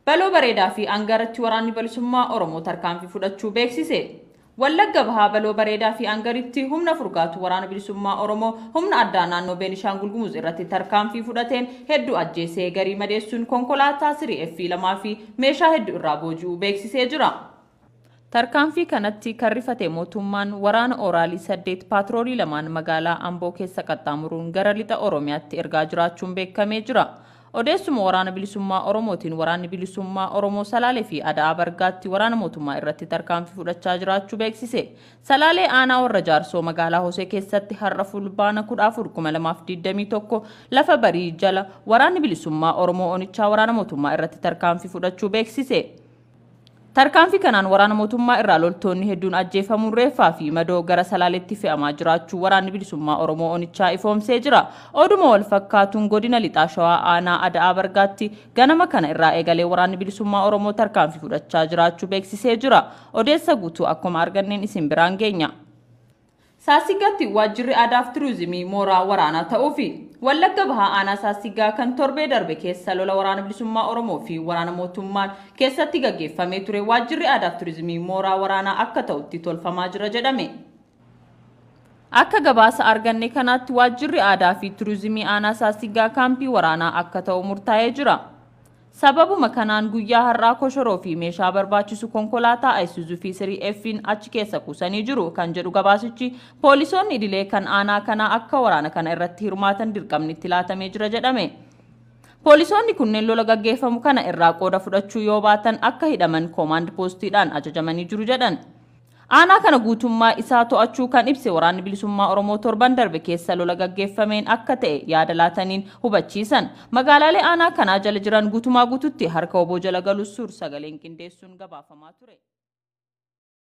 Baloo Bareedaa fi Angaratti waraanni bilisummaa Oromoo tarkaanfii fudhachuu beeksise. Wallagga Bahaa Baloo Bareedaa fi Angaritti humna furgaatu waraana bilisummaa Oromoo humna addaa naannoo Beenishaangul Gumuz irratti tarkaanfii fudhateen hedduu ajjeesee garii madeessuun konkolaataa sirii F2 fi meeshaa hedduu irraa booji'uu beeksisee jira. Tarkaanfii kanatti kan rifate mootummaan waraana Oraalii 8 paatroolii 2 magaalaa Amboo keessa qaxxaamuruun gara lixa Oromiyaatti ergaa jiraachuun beekamee jira. Odeessuma waraana bilisummaa Oromootiin waraanni bilisummaa Oromoo Salaalee fi Ada'aa Bargaatti waraana mootummaa irratti tarkaanfii fudhachaa jiraachuu beeksise. Salaalee aanaa warra Jaarsoo magaalaa Hosee keessatti har'a fulbaana 14 2021 lafa barii jala waraanni bilisummaa Oromoo onichaa waraana mootummaa irratti tarkaanfii fudhachuu beeksise. Tarkaanfii kanaan waraana mootummaa irraa loltoonni hedduun ajjeefamuun reeffaa fi madoo gara Salaaleetti fe'amaa jiraachuu waraanni bilisummaa Oromoo onichaa ifoomsee jira. Oduma wal fakkaatuun godina Lixaa Shawaa aanaa Ada'aa Bargaatti ganama kana irraa eegalee waraanni bilisummaa Oromoo tarkaanfii fudhachaa jiraachuu beeksisee jira. Odeessa guutuu akkuma arganneen isin biraan geenya. Saasiggaatti waajjirri aadaaf turizimii mooraa waraanaa ta'uufi Wallagga Bahaa aanaa Saasiggaa kan torbee darbe keessa lola waraana bilisummaa Oromoo fi waraana mootummaan keessatti gaggeeffamee ture waajjirri aadaaf turizimii mooraa waraanaa akka ta'utti tolfamaa jira jedhame. Akka gabaasa arganne kanaatti waajjirri aadaa fi turizimii aanaa Saasiggaa kaampii waraanaa akka ta'u murtaa'ee jira. Sababuma kanaan guyyaa har'aa koshoroo fi meeshaa barbaachisu konkolaataa Isuzu fi sirii F'n achi keessa kuusanii jiru kan jedhu gabaasichi poolisoonni idilee kan aanaa kanaa akka waraana kana irratti hirmaatan dirqamni itti laatamee jira jedhame. Poolisoonni kunneen lola gaggeeffamu kana irraa qooda fudhachuu yoo baatan akka hidhaman koomaand poostiidhaan ajajamanii jiru jedhan. Aanaa kana guutummaa isaa to'achuu kan ibse waraanni bilisummaa Oromoo torban darbe keessa lola gaggeeffameen akka ta'e yaada laataniin hubachiisan. Magaalaalee aanaa kanaa jala jiran guutumaa guututti harka oboo jala galu suur sagaleen qindeessuun gabaafamaa ture.